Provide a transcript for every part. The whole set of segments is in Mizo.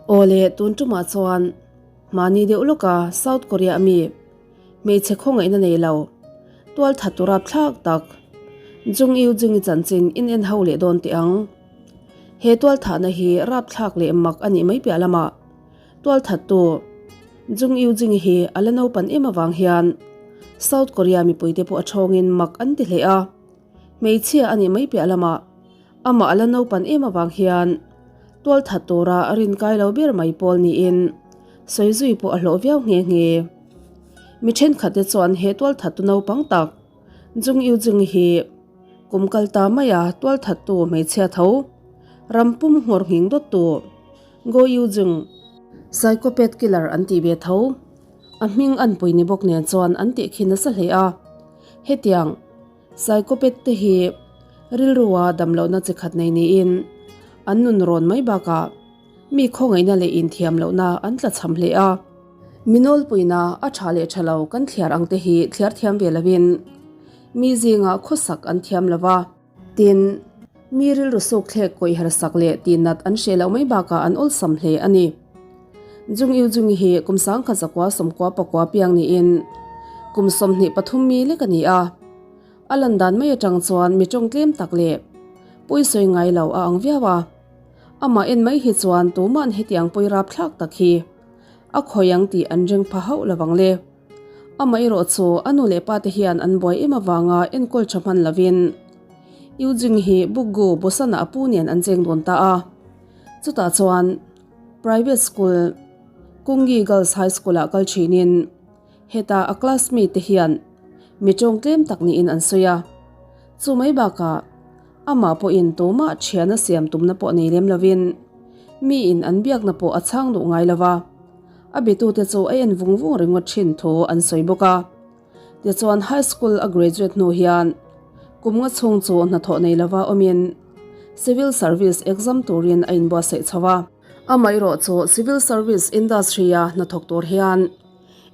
Awle, tun tumah chuan mahni deuh lawka South Korea ami hmeichhe khawngaihna nei lo tualthat tur rapthlak tak Jung Yu Jung-i chanchin in en ho leh dawn teh ang. He tualthahna hi rapthlak leh mak a nih mai piah lamah tualthattu Jung Yu Jung-i hi a la naupan em avang hian South Korea mipuite pawh a thawngin mak an ti hle a. Hmeichhia a nih mai piah lamah amah a la naupan em avang hian tualthat tura a rinkai lo ber mai pawl niin sawi zui pawh a hlawh viau nghe nghe. Mi thenkhatte chuan he tualthattu naupang tak Jung Yu Jung hi kum kal ta maia tualthattu hmeichhia tho ram pum nghawr nghing dawttu Go Yu Jung, Psychopath killer an tih ve tho a hming an pui ni bawk nen chuan an tihkhin nasa hle a. Hetiang Psychopath te hi rilrua damlohna chi khat nei niin an nun rawn mai bakah mi khawngaihna leh inthiam lohna an tla chham hle a. Mi nawlpuina a tha leh tha lo kan thliar ang te hi thliar thiam ve lovin mi zingah khawsak an thiam lo va. Tin, mi rilru suk thlek kawih hersak leh tihnat an hreh loh mai bakah an awlsam hle a ni. Jung Yu Jung hi kum sangkhat zakua sawmkua pakua piang niin kum 23 mi lek a ni a. A lan dan mai atang chuan mi tawng tlem tak leh pawisawi ngai lo a ang viau a. Amah en mai hi chuan tuma'n hetiang pawi rapthlak tak hi a khawi ang tih an ring pha hauh lovang le. Amah erawh chu a nu leh pa te hian an buai em avanga enkawl tha hman lovin Yu Jing hi Bukgu Busan-ah a pu nen an cheng dawn ta a. Chutah chuan Private school Kunggi Girls High School-ah kal thinin heta a classmate te hian mi tawng tlem tak niin an sawi a. Chu mai bakah amah pawhin tumah thiana siam tumna pawh nei lem lovin miin an biakna pawh a chhang duh ngai lova. A betute chu a en vung vung ringawt thin thu an sawi bawk a. Tichuan high school a graduate hnu hian kum nga chhung chu hnathawh nei lova awmin civil service exam turin a inbuatsaih chho a. Amaherawh chu civil service industry a hnathawk tur hian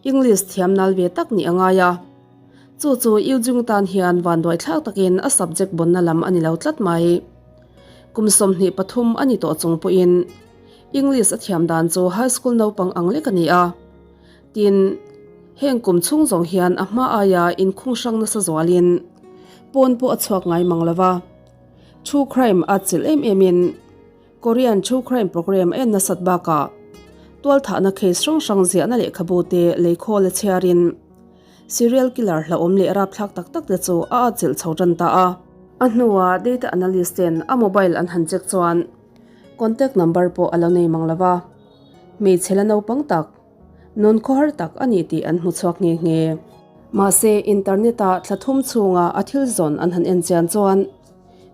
English thiam nal ve tak nih a ngai a. Chu chu Yu Jung tan hian vanduaithlak takin a subject bawnna lam a ni lo tlat mai. Kum 23 a ni tawh chung pawhin English a thiam dan chu high school naupang ang lek a ni a. Tin, heng kum chhung zawng hian a hma aia inkhung hrang nasa zualin pawn pawh a chhuak ngai mang lo va. True crime a chilh em emin Korean true crime program a en nasat bakah tualthahna case hrang hrang ziahna lehkhabu te leikhawl a chhiarin serial killer hlauhawm leh rapthlak tak tak te chu a atchilh chho tan ta a. A hnuah data analyst ten a mobile an han check chuan contact number pawh a lo nei mang lo va, hmeichhe la naupang tak, Nun khawhar tak a ni tih an hmu chhuak nghe nghe. Mahse, internet-a thla thum chhunga a thil zawn an han en chian chuan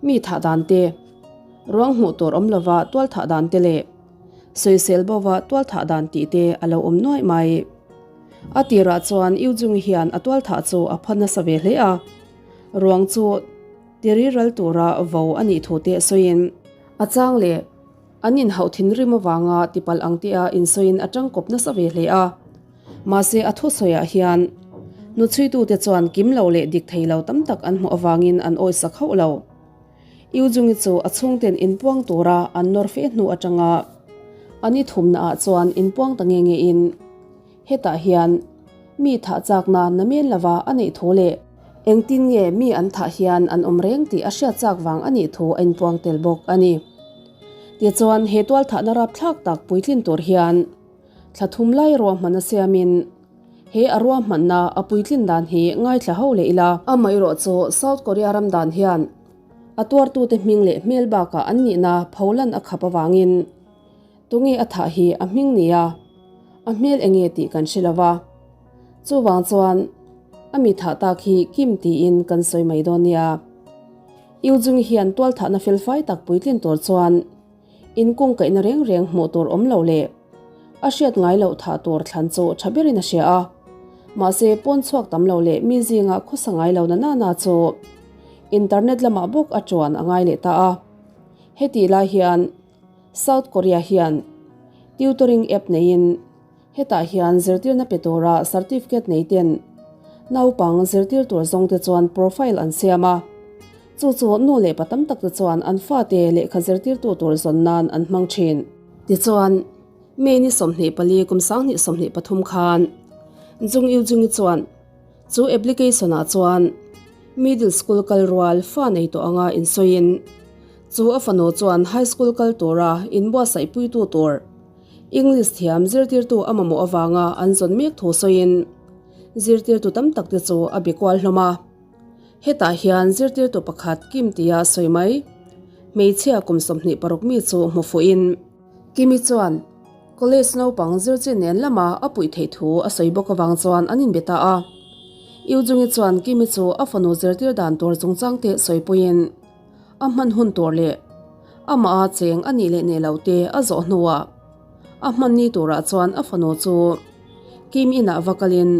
mi thah dan te, ruang hmuh tur awm lova tual thah dan te leh sawisel bova tual thah dan tih te a lo awm nuaih mai. A tirah chuan Yu Jung hian a tual thah chu a pha nasa ve hle a, ruang chu tiri ral tura vo a nih thu te sawiin a chang leh. An inhauh thinrim avanga tipalh ang tia insawiin a tangkawp nasa ve hle a. Mahse a thusawiah hian hnuchhuitute chuan kim lo leh dik thei lo tam tak an hmuh avangin an awisak hauh lo. Yu Jungi chu a chhungten inpuang tura an nawr fe hnu atanga an i thumnaah chuan inpuang ta nge ngein hetah hian mi thah chakna namen lova a neih thu leh engtin nge mi an thah hian an awm reng tih a hriat chak vang a nih thu a inpuang tel bawk a ni. Tichuan he tualthahna rapthlak tak puitlin tur hian thla thum lai ruahman a siamin he a ruahmanna a puitlin dan hi ngaithla ho leh ila. Amaherawh chu South Korea ram dan hian a tuartute hming leh hmel bakah an nihna pholan a khap avangin Tunge a thah hi a hming nia, a hmel enge tih kan hre lova. Chuvang chuan a mi thah tak hi Kim tiin kan sawi mai dawn nia. Yu Jung hian tual thahna felfai tak puitlin tur chuan inkungkaihna reng reng hmuh tur awm lo leh a hriat ngai loh thah tur thlan chu tha berin a hria a. Mahse pawn chhuak tam lo leh mi zingah khawsa ngai lo na nana chu internet lamah bawk a tuan a ngai leh ta a. Hetih lai hian South Korea hian tutoring app neiin hetah hian zirtirna pe tura certificate nei ten naupang zirtir tur zawng te chuan profile an siam a, chu chu nu leh pa tam tak te chuan an fate lehkha zirtirtu tur zawn nan an hmang thin. Tichuan, May ni 24 kum 2023 khan Jung Yu Jung-i chuan chu application ah chuan middle school kal rual fa nei tawh anga insawiin chu a fanu chuan high school kal tura inbuatsaih puitu tur English thiam zirtirtu a mamawh avanga an zawn mek thu sawiin zirtirtu tam tak te chu a be kual hlawm a. Hetah hian zirtirtu pakhat Kim tia sawi mai hmeichhia kum 26 mi chu hmu fuhin Kimi chuan college naupang zirchi nen lama a puih theih thu a sawi bawk avang chuan an inbe ta a. Yujungi chuan Kimi chu a fanu zirtir dan tur chungchang te sawipuiin a hman hun tur leh amah a cheng a nih leh neh loh te a zawh hnuah a hman ni turah chuan a fanu chu Kim inah va kalin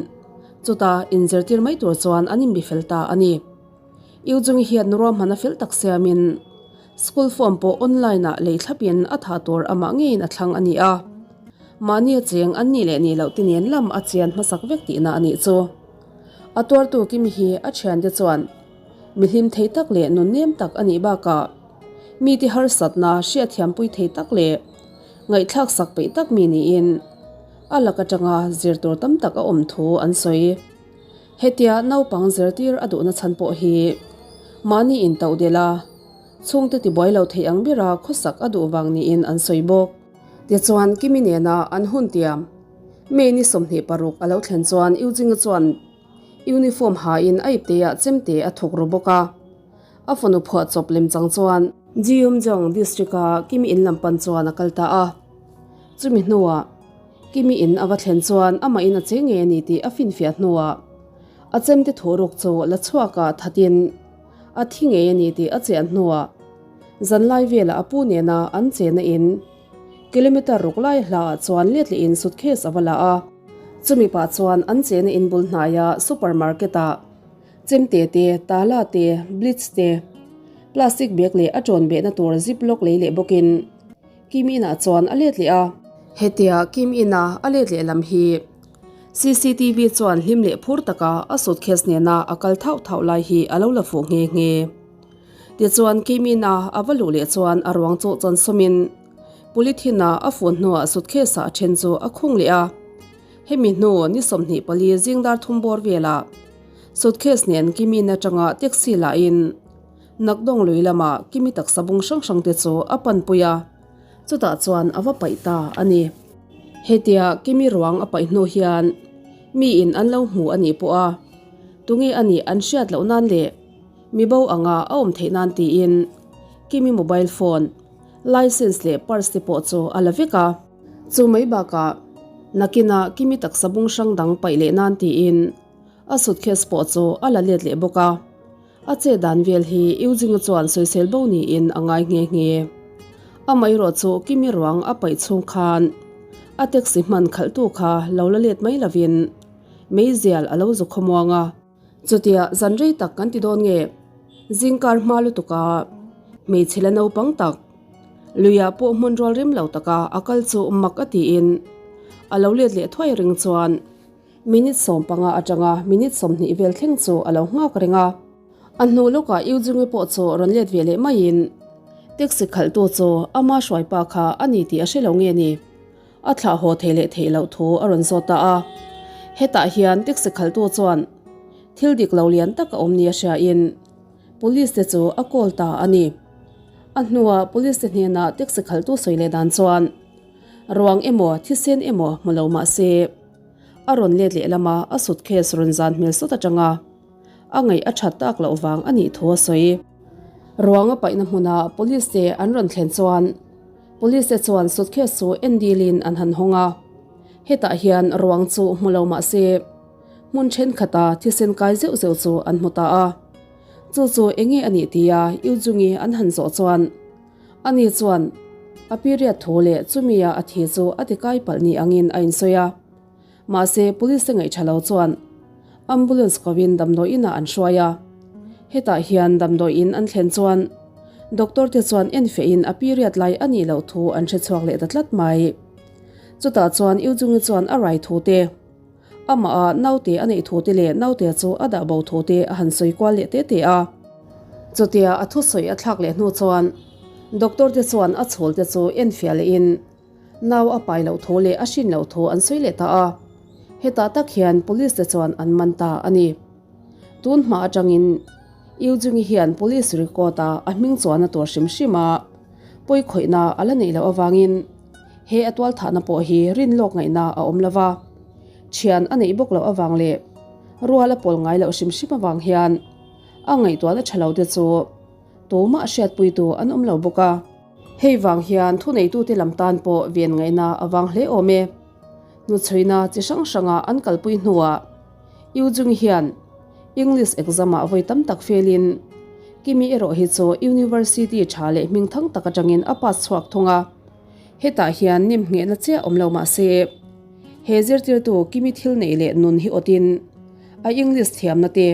chuta inzirtir mai tur chuan an inbe fel ta a ni. Yujungi hian ruahman a fel tak siamin School form pawh online ah lei thlapin a tha tur amah ngeiin a thlang a ni a. Mahni a cheng an nih leh nih loh ti nen lam a chian hmasak vek tihna a nih chu. A tuartu Kimi hi a thiante chuan mi hlim thei tak leh nun nem tak a nih bakah mite harsatna hriatthiampui thei tak leh ngaihthlak sak peih tak mi niin a lak atanga zir tur tam tak a awm thu an sawi. Hetia naupang zirtir a duhna chhan pawh hi mahni intauh delh a, chhungte tibuai lo thei ang bera khawsak a duh vang niin an sawi bawk. Tichuan Kimi nena an hun tiam May ni 26 a lo thlen chuan Eugene-a chuan uniform hain a ipteah chemte a thawk ru bawk a, a fanu phuahchawp lem chang chuan Gyeongjeong District-a Kimi in lam pan chuan a kal ta a, chumi hnuah Kimi in a va thlen chuan amah in a che ngei a ni tih a finfiah hnuah a chemte thuruk chu la chhuak ah thatin a thi ngei a ni tih a chian hnuah zanlai velah a pu nena an chena in kilometer ruk lai hla ah chuan let leh in suitcase a va la a. Chumi pah chuan an chena in bul hnaia supermarket ah chemte te, tala te, bleach te, plastic bag leh a tawn behna tur ziplock lei leh bawkin Kim inah chuan a let leh a. Hetia Kim ina a let leh lam hi CCTV chuan hlim leh phur taka a suitcase nena a kal thauh thauh lai hi a lo la fuh nghe nghe. Tichuan Kim ina a va luh leh chuan a ruang chu chawn sawmin polythene a a fun hnuah suitcase ah a then chu a khung leh a. Hemi hnu ni 24 zing dar thum bawr velah suitcase nen Kim in atanga taxi lahin Nakdawng lui lamah Kimi taksa bung hrang hrang te chu a panpui a, chutah chuan a va paih ta a ni. Hetia Kimi ruang a paih hnu hian miin an lo hmu a nih pawh a, tunge a nih an hriat loh nan leh mi bo anga a awm theih nan tiin Kimi mobile phone, licence leh purse te pawh chu a la vek a. Chu mai bakah nakinah Kimi taksa bung hrang dang paih leh nan tiin a suitcase pawh chu a la let leh bawk a. A che dan vel hi Eugene-a chuan sawisel bo niin a ngai nghe nghe. Amaherawh chu Kimi ruang a paih chhung khan a taxi hman khalhtu kha lo la let mai lovin meizial a lo zu khawmuang a. Chutia zan rei tak kan ti dawn nge? Zingkar hma lutuka hmeichhe la naupang tak, luiah pawh hmun rual rem lo taka a kal chu mak a tiin a lo let leh thuai ring chuan Minute 15 atanga minute 20 vel thleng chu a lo nghak reng a. A hnu lawkah Eugene pawh chu rawn let ve leh maiin taxi khalhtu chu ama hruaipa kha a ni tih a hre lo nge ni? A thlah haw thei leh theih loh thu a rawn zawt ta a. Hetah hian taxi khalhtu chuan thil dik lo lian tak a awm nia hriain police te chu a call ta a ni. A hnuah police te hnenah taxi khalhtu sawi leh dan chuan ruang emaw thisen emaw hmu lo mah se, A rawn let leh lama a suitcase rawn zan hmel sawt atanga a ngaih a that tak loh vang a nih thu a sawi. Ruang a paihna hmuna police te an rawn thlen chuan police te chuan suitcase chu en dilin an han hawng a. Hetah hian ruang chu hmu lo mah se hmun thenkhat a thisen kai zeuh zeuh chu an hmu ta a. Chu chu enge a nih tia Yujungi an han zawh chuan Ani chuan a period thu leh chumia a thi chu a tikai palh ni angin a insawi a. Mahse, police te ngaih tha lo chuan ambulance kovin damdawi inah an hruai a. Hetah hian damdawi in an thlen chuan doctor te chuan enfehin a period lai a nih loh thu an hre chhuak leh ta tlat mai. Chutah chuan Yujungi chuan a rai thu te, amah a naute a neih thu te leh naute chu a dah bo thu te a han sawi kual leh te te a. Chutia a thusawi a thlak leh hnu chuan doctor te chuan a chhul te chu enfiah leh in. Nau a pai loh thu leh a hrin loh thu an sawi leh ta a. Hetah tak hian police te chuan an man ta a ni. Tun hma atangin Yu Jungi hian police record a a hming chuan a tur hrim hrim a, pawi khawihna a la neih loh avangin he a tualthahna pawh hi rin lawk ngaihna a awm lo va. Thian a neih bawk loh avang leh rual a pawl ngai loh hrim hrim avang hian a ngaihtuahna tha lo te chu tumah hriatpuitu an awm lo bawk a. Hei vang hian thuneitute lam tan pawh ven ngaihna a vang hle awm e. Hnuchhuina chi hrang hranga an kalpui hnuah Yu Jung hian English exam ah vawi tam tak fail in Kimi erawh hi chu University tha leh hming thang tak atangin a pass chhuak thung a. Hetah hian nim nghehna chiah awm lo mah se he zirtirtu Kimi thil neih leh nun hi awtin a English thiamna te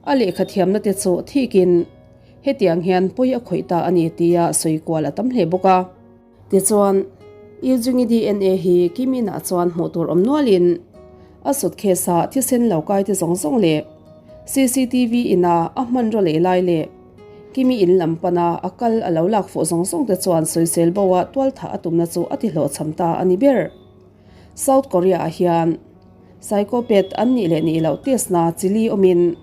A lehkha thiamna te chu thikin hetiang hian pawi a khawih ta a ni tia sawi kual a tam hle bawk a. Tichuan, Yujungi DNA hi Kim inah chuan hmuh tur awm nualin a suitcase ah thisen lo kai te zawng zawng leh cctv ina a hmanraw lei lai leh Kimi in lam pana a kal a lo lak fuh zawng zawng te chuan sawisel bo a tualthah a tumna chu a ti hlawhchham ta a ni ber. South Korea ah hian Psychopath an nih leh nih loh test na chili awmin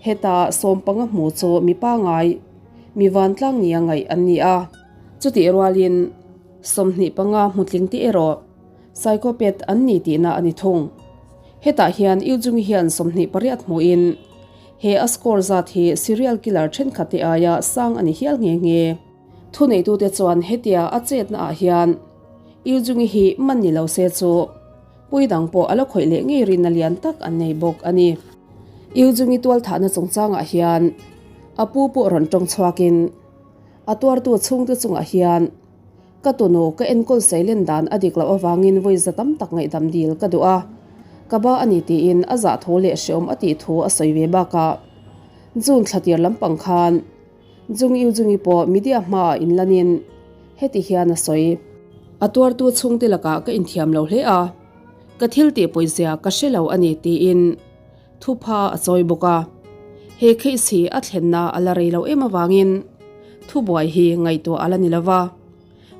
heta sawmpanga hmu chu mi pangai, mi vantlang nia ngaih an ni a. Chutih rualin 25 hmutling te erawh Psychopath an ni tihna a ni thung. Hetah hian Yujung hian 28 hmuhin he a score zat hi serial killer thenkhat te aia sang a ni hial nghe nghe. Thuneitute chuan hetia a chetna ah hian Yujung hi man ni lo se chu Pui dang pawh a la khawih leh ngei rinna lian tak an nei bawk a ni. Yujungi tualthahna chungchangah hian a pu pawh rawn tawng chhuakin a tuartu chhungte chungah hian ka tunu ka enkawl seilen dan a dik loh avangin vawi za tam tak ngaihdam dil ka duh a, ka ba a ni tiin a zah thu leh hreawm a tih thu a sawi ve bakah June thla tir lampang khan Jung Yujungi pawh media hmaah inlanin heti hian a sawi. A tuartu chhungte lakah ka inthiam lo hle a, ka thil tih pawizia ka hre lo a ni tiin thupha a chawi bawk a. He case hi a thlenna a la rei lo em avangin thubuai hi ngaihtuah a la ni lo va.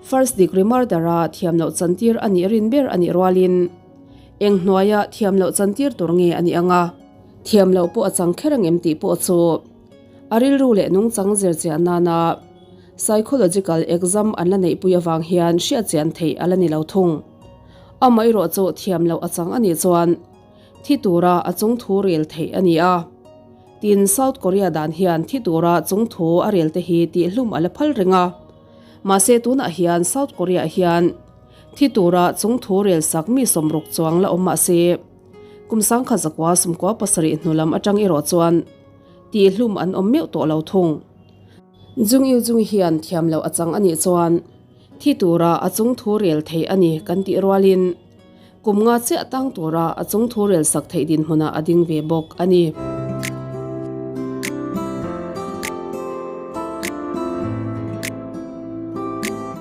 First degree murder-a thiam loh chantir a nih rin ber a nih rualin eng hnuaia thiam loh chantir tur nge a nih ang a, thiam loh pawh a chang kher ang em tih pawh chu A rilru leh nungchang zirchiah nana psychological exam an la neihpui avang hian hriatchian theih a la ni lo thung. Amaherawh chu thiam loh a chang a nih chuan thi tura a chungthu rel theih a ni a. Tin, South Korea dan hian thi tura chungthu a rel te hi tihhlum a la phal reng a. Mahse tunah hian South Korea hian thi tura chungthu rel sak mi 60 chuang la awm mahse kum 1997 hnu lam atang erawh chuan Tihhlum an awm meuh tawh lo thung. Jung Yu Jung hian thiam loh a chang a nih chuan thi tura a chung thu rel theih a ni kan tih rualin kum nga chiah tang tura a chung thu rel sak theih dinhmunah a ding ve bawk a ni.